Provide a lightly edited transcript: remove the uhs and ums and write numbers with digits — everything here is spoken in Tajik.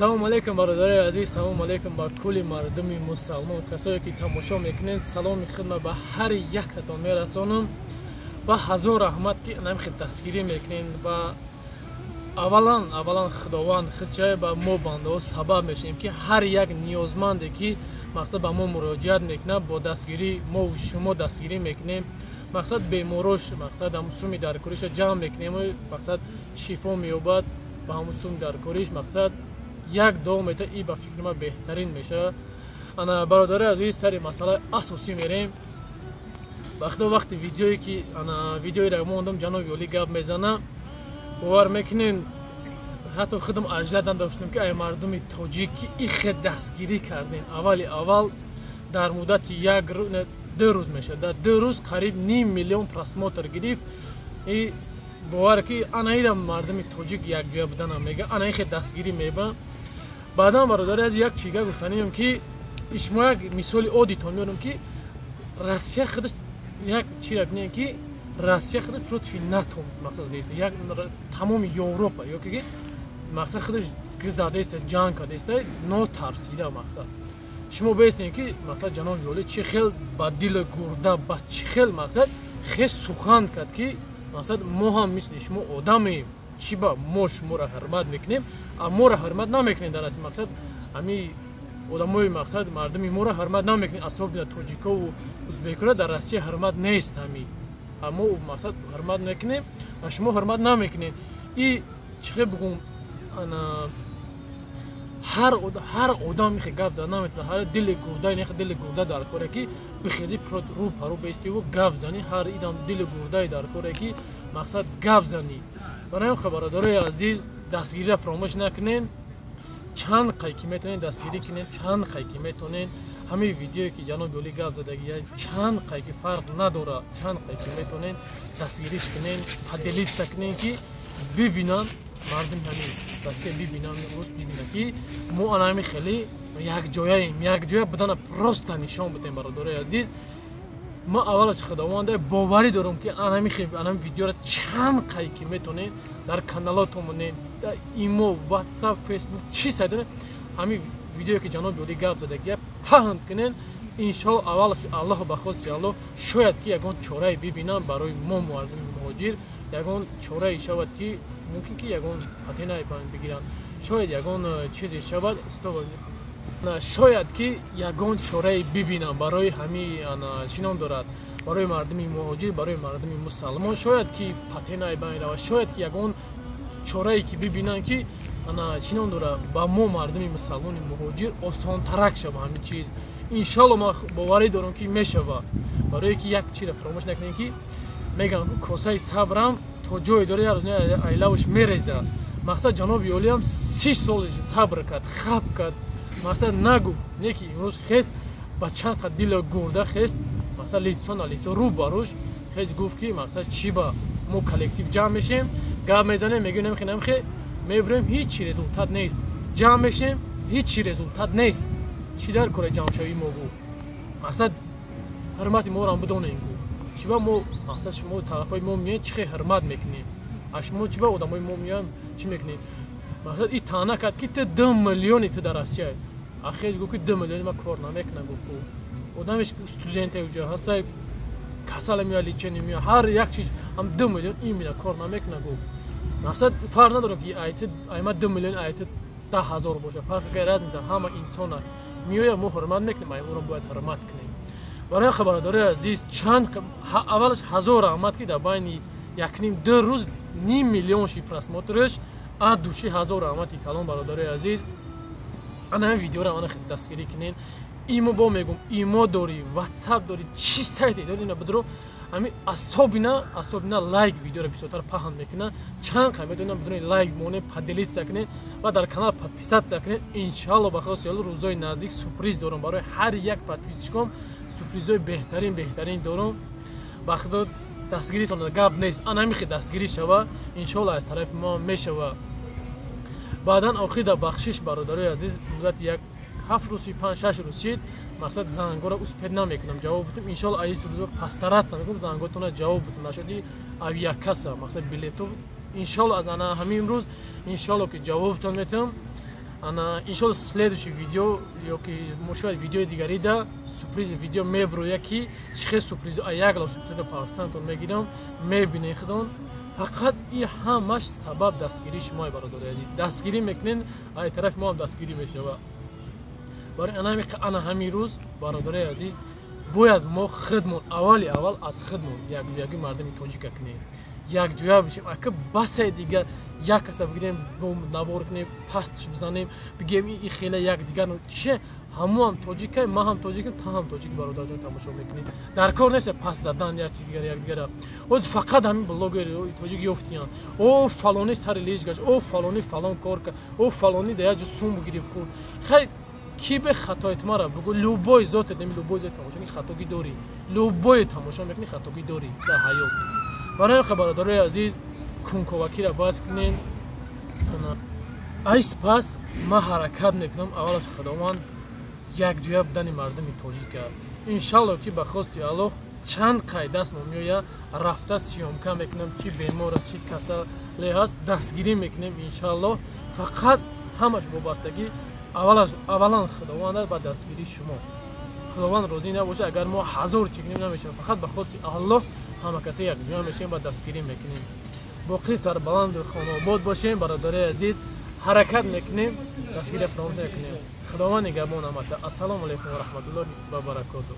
Салом алейкум, бародари азиз, салом алейкум ба кулли мардуми мусалмон, касое ки тамошо мекунед. Саломи хидма ба ҳар яктатон мерасонам ва ҳазор раҳмат, ки намхи дастгирӣ мекунед. Ва аввалан худованд худчай ба мо бандаҳо сабаб мешавем, ки ҳар як ниёзманде ки мақсад ба мо муроҷиат мекунад, бо дастгирӣ мо шумо дастгирӣ мекунем. Мақсад беморош, мақсад ҳамун суми даркориша ҷамъ мекунем, мақсад шифо меёбад ба ҳамун суми даркориш, мақсад як дуо мета и ба фикри ман беҳтарин мешавад. Ана, бародари азиз, сари масъалаи асосӣ мерем. Вақто вақти видеое ки ана видеоеро мондам, ҷаноби олӣ гап мезана, бовар мекунем, ҳатто худам аҷдад доштам, ки ай мардуми тоҷик ки ихе дастгирӣ кардем. Аввали аввал дар муддати як 2 рӯз мешавад, дар 2 рӯз қариб ним миллион просмотр гирифт. И бовар ки ана ира мардуми тоҷик якҷоя буданам мега, ана ихе дастгирӣ меба. Баъдан, бародари аз, як чига гуфтанием, ки шумо як мисоли оддитон меорам, ки Россия худаш як чира бинем, ки Россия худаш против НАТО мақсад задааст, як тамоми Европа ё ки мақсад худаш задааст, ҷанг кардааст, нотарсида. Мақсад шумо бестем, ки мақсад ҷаноби олӣ чӣ хел ба дили гурда, ба чӣ хел мақсад хел сухан кард, ки мақсад мо ҳам мисли шумо одамем, чӣ ба мо шуморо ҳурмат мекунем, а моро ҳурмат намекунем. Дар асли мақсад ҳами одамои мақсад мардуми моро ҳурмат намекунем, особенно тоҷикову узбекро дар Россия ҳурмат нест. Ҳами мо мақсад ҳурмат мекунем, а шумо ҳурмат намекунем. И чӣ хел бугум, ҳар одам ихе гап зада наметавонад. Ҳар дили гурда, нехе дили гурда дар коре, ки бихези, рӯ парӯ бестиву гап занӣ. Ҳар идам дили гурдае дар коре, ки мақсад гап занӣ. Барои ҳам, бародарои азиз, дастгириро фаромӯш накунед. Чанд қай ки метавонед, дастгирӣ кунед, чанд қай ки метавонед. Ҳамин видеое ки ҷаноби олӣ гап задагия, чанд қай ки фарқ надорад, чанд қай ки метавонед, дастгириш кунед, поделиться кунед, ки бибинанд мардуми ҳамин Россия, бибинанд, рӯз бибинанд, ки мо ана ҳами хеле якҷояем. Якҷоя будана просто нишон бидем. Бародарои азиз, ма аввалаш худованда боварӣ дорам, ки анами видеоро чанд қай ки метавонед, дар каналотон монед, имо, Ватсап, Фейсбук, чӣ сайдоне, ҳамин видеое ки ҷаноби олӣ гап задагия паҳн кунед. Иншоалло, аввалаш Аллоҳ ба хости Аллоҳ, шояд ки ягон чорае бибинам барои мо мардуми муҳоҷир, ягон чорае шавад, ки мумкин ки ягон патенае бигиранд, шояд ягон чизе шавад, шояд ки ягон чорае бибинам барои ҳами чӣ ном дорад, барои мардуми муҳоҷир, барои мардуми мусалмон. Шояд ки патенае байн равад, шояд ки ягон чорае ки бибинанд, ки ана чӣ ном дорад, ба мо мардуми мусалмони муҳоҷир осонтарак шава ҳамин чиз. Иншоалло, ман боварӣ дорам, ки мешава. Барое ки як чиро фаромӯш накунем, ки мегӯям, косаи сабрам то ҷое дора, як рӯз айлавш мерезад. Мақсад ҷаноби олиам 30 сол сабр кард, хаб кард, мақсад нагуфт, не ки имрӯз хест, ба чанд қад дила гурда хест, мақсад лицо на лицо, рӯ ба рӯш хест, гуфт, ки мақсад чӣ ба мо коллектив ҷамъ мешем, гап мезанем, мегӯем намехе, намехе, мебурем, ҳеҷ результат нест, ҷамъ мешем, ҳеҷ результат нест, чӣ дар кора ҷамъшавии мо? Гуфт, мақсад ҳурмати моро бидонем. Гуфт, чӣ ба мо мақсад шумо тарафҳои мо меоед, чӣ хел ҳурмат мекунем, а шумо чӣ ба одамои мо меоянд, чӣ мекунед? Мақсад и таъна кард, ки ту 2 миллиони ту дар Россия. Ахеш гуфт, ки 2 миллиони ма кор намекунам. Гуфт, одамеш студенте уҷа ҳастай, касале меояд, лечение меояд, ҳар як чиз ҳам 2 миллион имина кор намекунад. Гуфт, мақсад фарқ надорад, ки айти айма 2 миллион, айти 10 000 боша, фарқ какая разница, ҳама инсона меояд, мо ҳурмат мекунем, айморо бояд ҳурмат кунем. Барои хабардори азиз, чанд аввалаш ҳазор раҳмат, ки дар байни якним 2 рӯз ним миллион ши просмотрш от души. Ҳазор раҳмати калон, бародарои азиз. Ана ҳамин видеоро ана дастгирӣ кунед. Имо бо мегум, имо дорӣ, Ватсап дорӣ, чӣ сайте дорӣ, ина бидро, ҳамин особенно лайк видеоро бисёртар паҳн мекунад. Чанд қай метавонам, бидуни лайк монед, поделиться кунед ва дар канал подписаться кунед. Иншаалло, ба хости Алло, рӯзои наздик сюрприз дорам барои ҳар як подписчиком, сюрпризҳои беҳтарин, беҳтарин дорам. Ба худо, дастгиритон гап нест, ана ҳамин хел дастгирӣ шава, иншоалло, аз тарафи мо мешава. Баъдан охир дар бахшиш, бародарои азиз, муддати як 7 рӯз, 5-6 рӯз шид, мақсад зангоро успеть намекунам ҷавоб бутум. Иншоалло, аис рӯзо постараться мекунам, занготона ҷавоб бутум. Нашуди авиакасса, мақсад билету, иншоалло, аз ана ҳамин рӯз, иншоалло, ки ҷавобтон метавам. Ана иншолло следующий видео ёки шояд видеои дигарида сюрприз видео меброя, ки чӣ хел сюрприз, як ла сюрпризро партантон мегирам, мебинед худон. Фақат и ҳамаш сабаб дастгирии шумо, бародари азиз. Дастгирӣ мекунен, ай тарафи мо ҳам дастгирӣ мешава. Барои ана ҳамин рӯз, бародари азиз, бояд мо худмон аввали аввал аз худмон якҷоягӣ мардуми тоҷика кунем, якҷоя бишем. Ака басе дигар як каса бигирем, навор кунем, пастш бизанем, бигем и хеле якдигар чише. Ҳамоам тоҷикай, ман ҳам тоҷикам, та ҳам тоҷик, бародарҷон, тамошо мекунем. Дар кор нест паст задан як чи дигар якдигара. Оз фақат ҳамин блогери тоҷик ёфтиян: о фалони сари леҷ гашт, о фалони фалон кор кард, о фалони да як ҷо сум гирифт, хӯрд. Хай, ки бе хатоят мара бугӯ. Любой зоте, неми любой зот тамошо мекунӣ, хатогӣ дорӣ. Любой тамошо мекунӣ, хатогӣ дорӣ дар ҳаёт. Барои ин бародарои азиз, кунковакиро бас кунен. Ай сипас ман ҳаракат мекунам, аввал аз Худованд, якҷоя будани мардуми тоҷика. Иншалло, ки ба хости Аллоҳ чанд қай даст мо меоя, рафта съёмка мекунам, чи бемор аст, чи касале ҳаст, дастгирӣ мекунем иншаллоҳ. Фақат ҳамаш вобастагӣ аввалан Худованд аст, ба дастгирии шумо. Худованд розӣ набошад, агар мо ҳазор чӣ кунем, намешавад. Фақат ба хости Аллоҳ ҳама касе якҷоя мешавем ва дастгирӣ мекунем. Боқӣ сарбаланду хонаобод бошем, бародарои азиз. Ҳаракат мекунем, дастгирия фаромӯш накунем. Худованд нигаҳбон ҳамата. Ассалому алайкум ва раҳматуллоҳи ва баракоту.